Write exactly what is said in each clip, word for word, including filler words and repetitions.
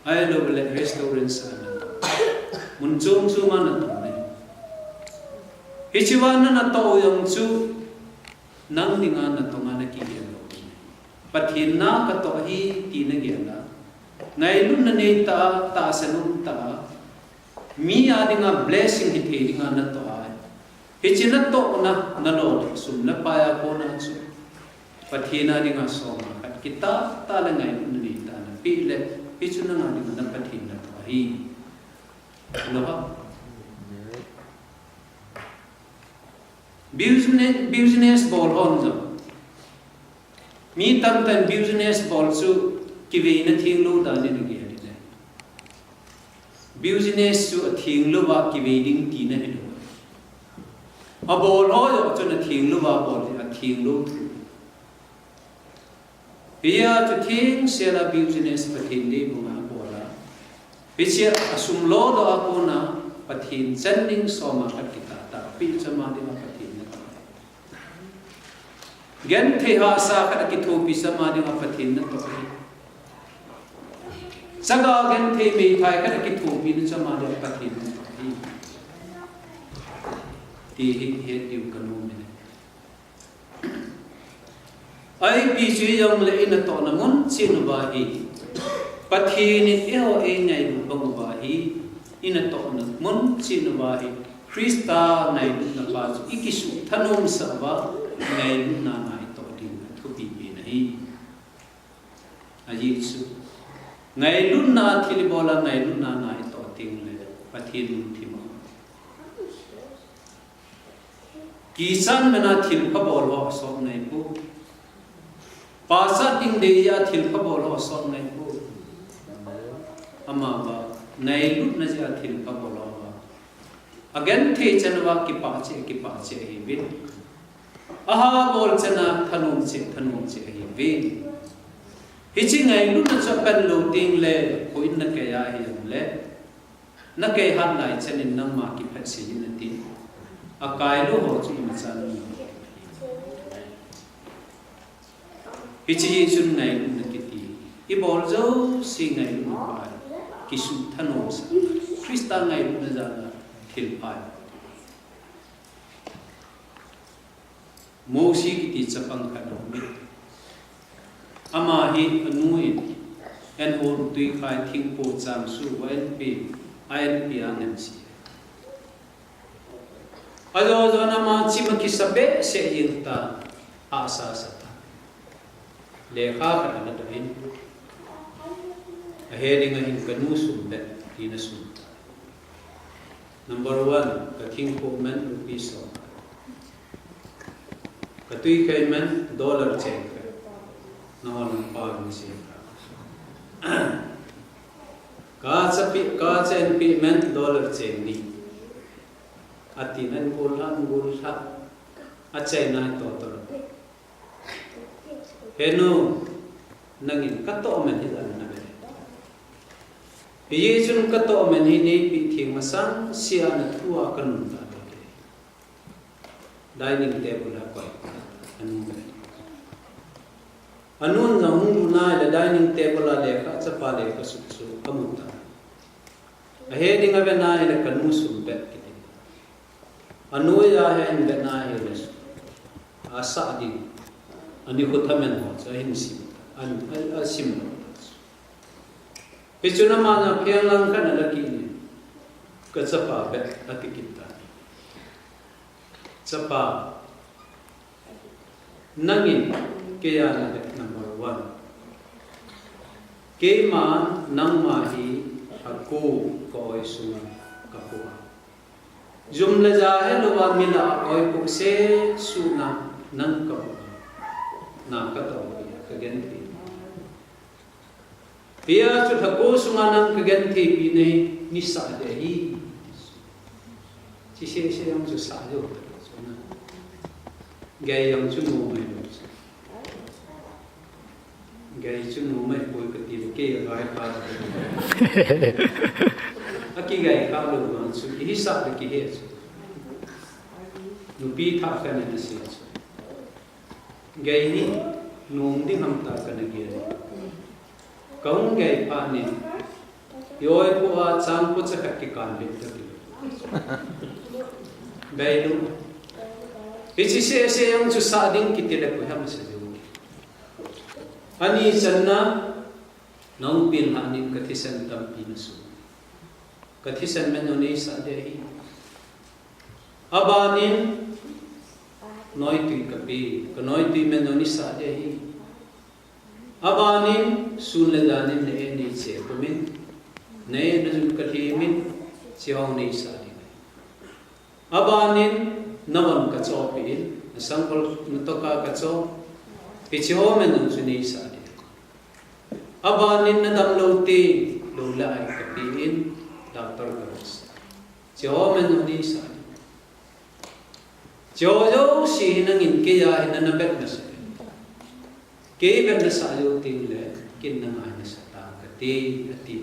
Ahilou le restaurant a natoh. Mun chom chom a natoh ne. Hichea nana toh u jong chu nang dinga natoh a nakigel lou. Pathen na katoh ahi ti nagel a. Ngailutna neitah a, tahsan umtah a. Mi a dinga blessing hithei dinga natoh a. Hiche natohna, nalo sum le pai a kona chu Pathen a dinga soma khat kitah tah le ngailutna neitah a napeh le, hichu nanga dinga na Pathen natoh ahi. Lou ham? Business, business bol hon jong. Mi tamtah in business bol chu kiveina thenglou dan in agel in ahi. Business chu athenglou a kivei ding tina hilou. Abol ho jong chun athenglou a bol ding, athenglou thu. Hijeh a chu thengsel a business Pathen deibung a bol a. Hichea asum lodoh a kona Pathen chan ding soma khat kitah tah peh chu ama dinga Pathen natoh. Genthei hahsa khat akithopi chu ama dinga Pathen natoh ahi. Chaga genthei meithai khat akithopi na chu ama dinga Pathen natoh ahi. Ti hi het diu kanom in ahi. Ipi chu hijongle inatohna mun cheh uva hi Pathen in eiho eingailut bang uva hi, inatohna mun cheh uva hi Christa ngailutna pa chu ikisuh thanom sah uva, ngailutna na itoh ding athupi pen ahi. Ajeh chu ngailutna thil ibol a ngailutna na itoh tengle Pathen lungthim a kichat man a thilpha bol ho asot ngai poi. Pachat ding dei a thilpha bol ho asot ngai poi. Amavang ngailutna jeh a thilpha bol ho a, agenthei chan uva kipah cheh, kipah cheh ahiuvin. Aha bol chan a thanom cheh, thanom cheh ahiuvin. Hiche ngailutna chu apan lou tengle, koi in nakei a hijongle, nakei hat lai chan in nangma kiphatsah in nati. Akai lou ho chu imacha nang. Hiche hi chun ngailutna kiti. Ibol jouse ngailutna pa hi kisuh thanom sah. Christa ngailutna jal a thilpha ahi. Mosi kiti chapang khat aume. Ama hi anu in, an hon twikhai thingpo chang su va anpi, a anpi a ngen si. Ajo jo in ama chim akisa behseh jeng tan, ahsa sa tan. Lekha khat ana doh in, ahe ding ahin kanu sum bep, tina sum. Number one, ka thingpo man rupee som. Ka twikhai man dollar cheng khat. Nangho lampa in sei. Ka chapi, ka chenpi man dollar cheng ni. Atin an gol lha, an gol lha. Achaina to to. He nu, nangin katoh man hi jan nave. Hijeh chun katoh man hi neipe theng masang sea nathua kanun ta te. Dining table a koi. Anu ve. Anun jong hung lut nai le dining table a lekha chapa lekha sut chu amu ta. Ahe ding ave nai le kanu sum bep kiti. Anoi a ahin vet nai le asah ding. Ani khu thaman ho chu ahin sim. An, a, asim lo. Hichun ama jong peng lang khat ana la kit in. Ka chapa bep ati kit ta. Chapa, nangin kei a navet number one. Keiman nangma hi ako ka oi sunga ka pu a. Jum le ja helouva mi lah a oi pu se suhna nang ka pu a. Na ka toh pi a ka genpi. Hijeh chun lhako sunga nang ka gentheipi nei, nei sah ding ahi. Chi seh seh jong chu sah ding. Gei jong chu nomai lou. Gei chu nomai poi kati le kei a gei kha. Aki gei kha lou vang chu, kihisah le kihe chu. Nupi thah kana sei chu. Gei hi nom ding ham tia kana gel. Kahung gei phat in, Yoi ko a chang ko cha khat kikan le ta ti. Bai lu. Hiche sese jong chu sah ding kiti le koi ham sa jo. Ani channa, nahung pilhah nin ka thisan tampi nasu. Ka thisan man jong neisah ding ahi. Abanin, noitui kape, ka noitui man jong neisah ding ahi. Abanin, sun le jan in na-eh neiche pumin, na-eh najun kalhemin, hiche ho neisah ding ahi. Abanin, navon kachoh peh in, nasangkhol natoh a kachoh, hiche ho man jong chu neisah ding. Abanin, nadam lou teng, lou le ai kape in, doctor karos. Hiche ho man jong neisah ding. Hiche ho jouse hi nangin kei a hi nana bet nasah. Kei bet nasah jou teng le, ken nanga hi nasah tang kate, ati.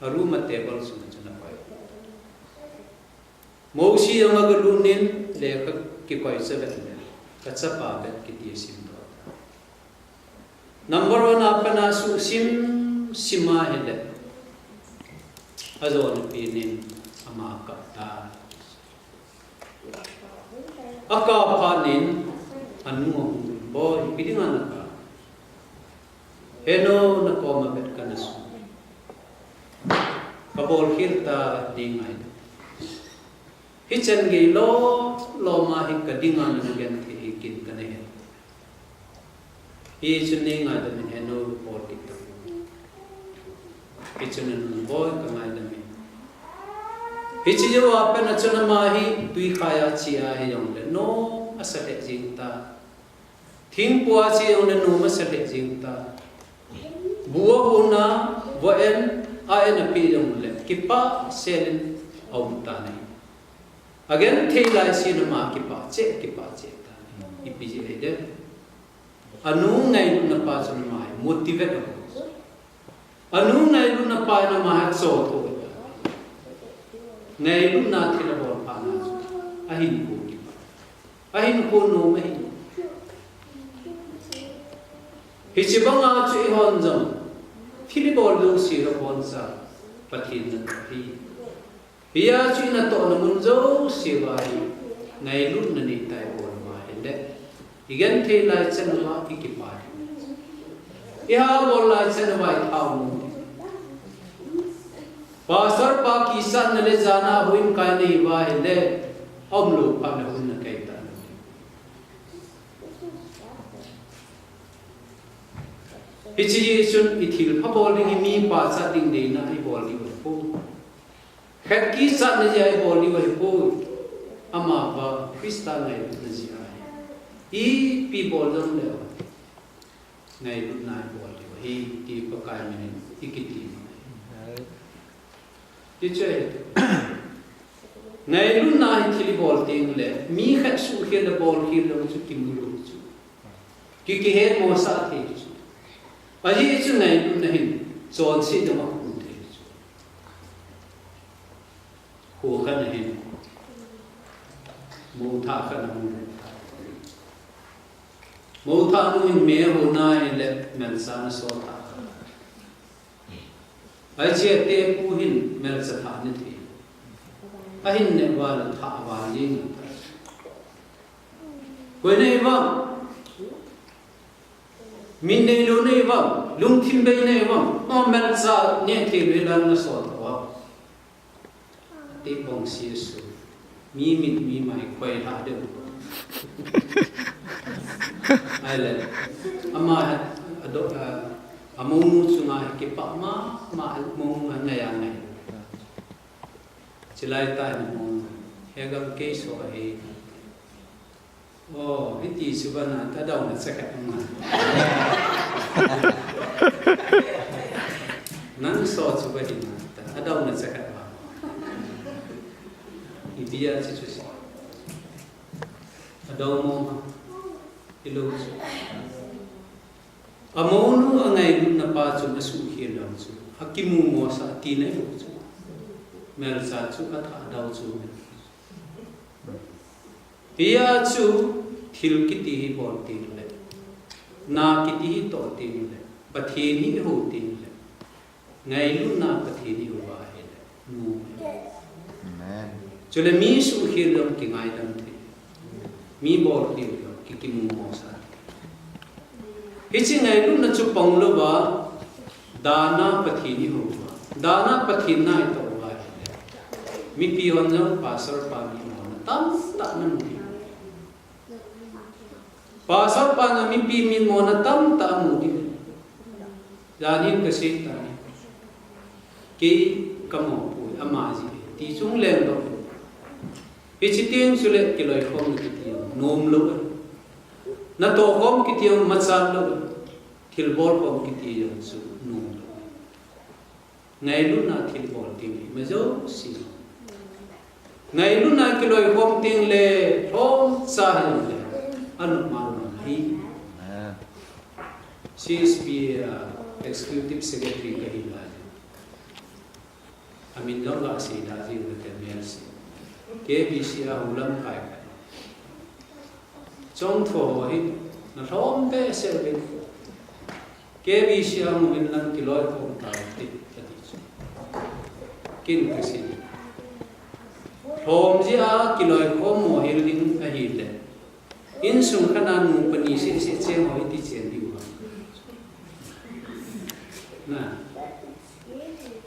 A room a table sunga chun akoi. Mosi jong aga lut in, lekha kikoi cha vet le, ka chapa bet kiti asim doh. Number one a pat a suhsim sim ahile, ajona pen in ama kap tai. Akap phat in anu ahung in, "Boi, ipi dinga nakap? Henu, nakoma bet kana su. Kabol khel tan, nei ngaidam. Hichan gei lom lom a hi kadinga nana genthei hi ken kana he. Hichun nei ngaidam in, henu, bol kit tan." Hichun anu, "Boi, ka ngaidam e." Hiche jou a pat a chun ama hi twikhai a che ahi jongle nom asa lheh jeng tai. Thingpua che jongle nom asa lheh jeng tai. Bu ahon a, vo en, a en apeh jongle kipah sel in aum tan ahi. Agenthei lai sen ama kipah cheh, kipah cheh tan ahi. Ipi jeh ham? Anu ngailutna pa chun ama hi motivate abol. Anu ngailutna pa in ama hi achoh tho. Ngailutna thil abol phat na chu ahinkho kipah. Ahinkho nom ahi. Hiche banga chu eihon jong thil ibol jouse hi aboncha Pathen natoh ahi. Hijeh chun inatohna mun jouse uva hi ngailutna neitah a ibol uva ahile, igenthei lai chan uva ikipah ding. Iha bol lai chan uva ithao nom ding. Pastor pa kisatna le jana houin kai nei uva ahile, aumlou phat le houin na kai ta nom ding. Hiche hi chun ithilpha bol ding hi mi pachat ding deina ibol diu ahipoi. Khat kisatna jeh a ibol diu ahipoi. Amavang Christa ngailutna jeh ahi. Ipi bol jongle ngailutna ibol diu ahi, ti Pakai min in ikiti. Ti chu ahi. Ngailutna hi thil ibol teng le, mi khat suhkhel le bolkhel jong chu kimu lou chu. Ki, kihetmosah thei chu. Ajeh chu ngailutna hin chonset jong akhum thei chu. Kho khat a hin mou thah khat ahung lut. Mou thah nu hin me ahon ahile melcha ana so thah. Hiche atepu hin melcha thah ana thei. Ahin neh uva le thah aval jeng. Koi nahi vang? Min neilou nahi vang? Lungthim bei nahi vang? Melcha neh thei lou hilai ana so thah uva. Ti bong si su. Mi mit mi mai khoi lha deu. Ahile, ama hi, ado, a, amounu chunga hi kipah mama, amounu hi ngai a ngai. Chulai tah in amounu, "He gam kei so ahi." "O, hiti chu bana, ta dauna chakhat um na. Nang so chu ba hi na, ta dauna chakhat ba." Ipi a chu chu si. Adau mo ma. Ilou chu. Amounu angailutna pa chun asuhkhel dau chu. Akimu mosah tina ilou chu. Melcha chu athah dau chu. Hijeh chun thil kiti hi bol teng le, na kiti hi toh teng le, Pathen hi ihou teng le, Ngailutna Pathen ihuva ahile, nom. Amen. Chule mi suhkhel jong kingaidam thei. Mi bolkhel jong ki, kimumo sa. Hiche ngailutna chu pang louva, dana Pathen ihuva, dana Pathen na itoh uva ahile, mipi hon jong pastor pa mitmona tamtah namu ding. Pastor pa na mipi mitmona tamtah amu ding. Jan hin kasei tai. Kei kamo poi, ama jeh e ti chung leng doh. Hiche teng chule kiloikhomna kiti jong nom lou e. Natohkhom kiti jong machat lou e. Thilbolkhom kiti jong chu nom lou e. Ngailutna thilbol teng hi ima jouse. Ngailutna kiloikhom teng le, lhomcha hijongle, anop mama ahi. Amen. C S P, ah, Executive Secretary kahi lai. Amin jong gasei da jing kate, melse. K B C a houlam kai kai. Chongtho ho hi, nalhom behseh uvin. K B C a hung uvin lang kiloikhom taute, kati chu. Ken kasei. Lhom jeh a kiloikhom mo hel ding ahile, insung khat a nu pani sehseh cheng ho iti chen diu ham? Na.